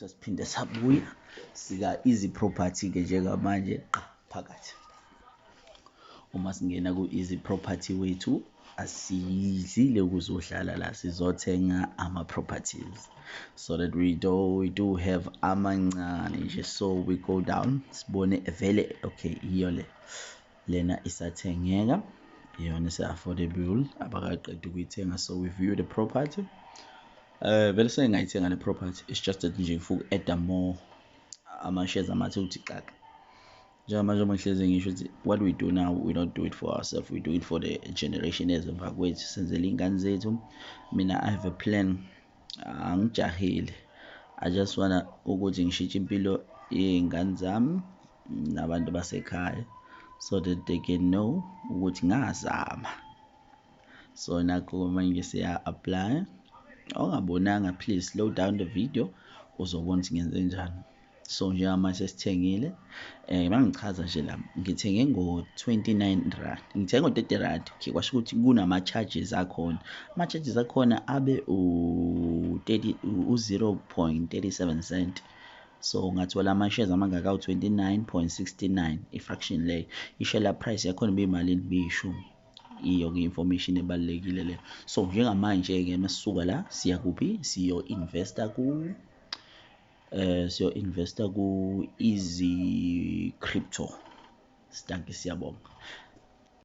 Sesiphinde sabuya sika Easy Property-ke njengamanje qa phakathi. Uma singena ku-Easy Property wethu, asiyizile ukuzodlala la, sizothenga ama-properties so that we do have amancane nje. So we go down, sibone vele, okay, iyo le lena isathengeka, iyona ise-affordable, abakaqedi ukuyithenga. So we view the property. Vele sengingayithenga le property, it's just that nje ngifuna uku-add more ama-shares amathe ukuthi xaxa. Njengamanje uma ngihlezi ngisho ukuthi what we do now, we don't do it for ourselves, we do it for the generation ezemva kwethu, senzele iy'ngane zethu. Mina I have a plan, angijahile, I just wanna ukuthi ngishintshe impilo yey'ngane zami nabantu basekhaya so that they can know ukuthi ngazama. So nakho manje siya-apply. Ongabonanga, please slow down the video, uzobona ukuthi ngenze njani. So njengamanje sesithengile, bangichaza nje la, ngithenge ngo-R29, ngithenge ngo-R30. Okay, kwasho ukuthi kunama-charges akhona, ama-charges akhona abe u-30, u-0.37 cent. So ngathola ama-shares amangaka? Awu-29.69, i-fraction leyo. I-share price yakhona ibiyimalini? Biyishumi. Iyo-ke information ebalulekile leyo. So njengamanje-ke masisuka la siya kuphi? Siyo-investa ku Easy Crypto. Sidanke, siyabonga.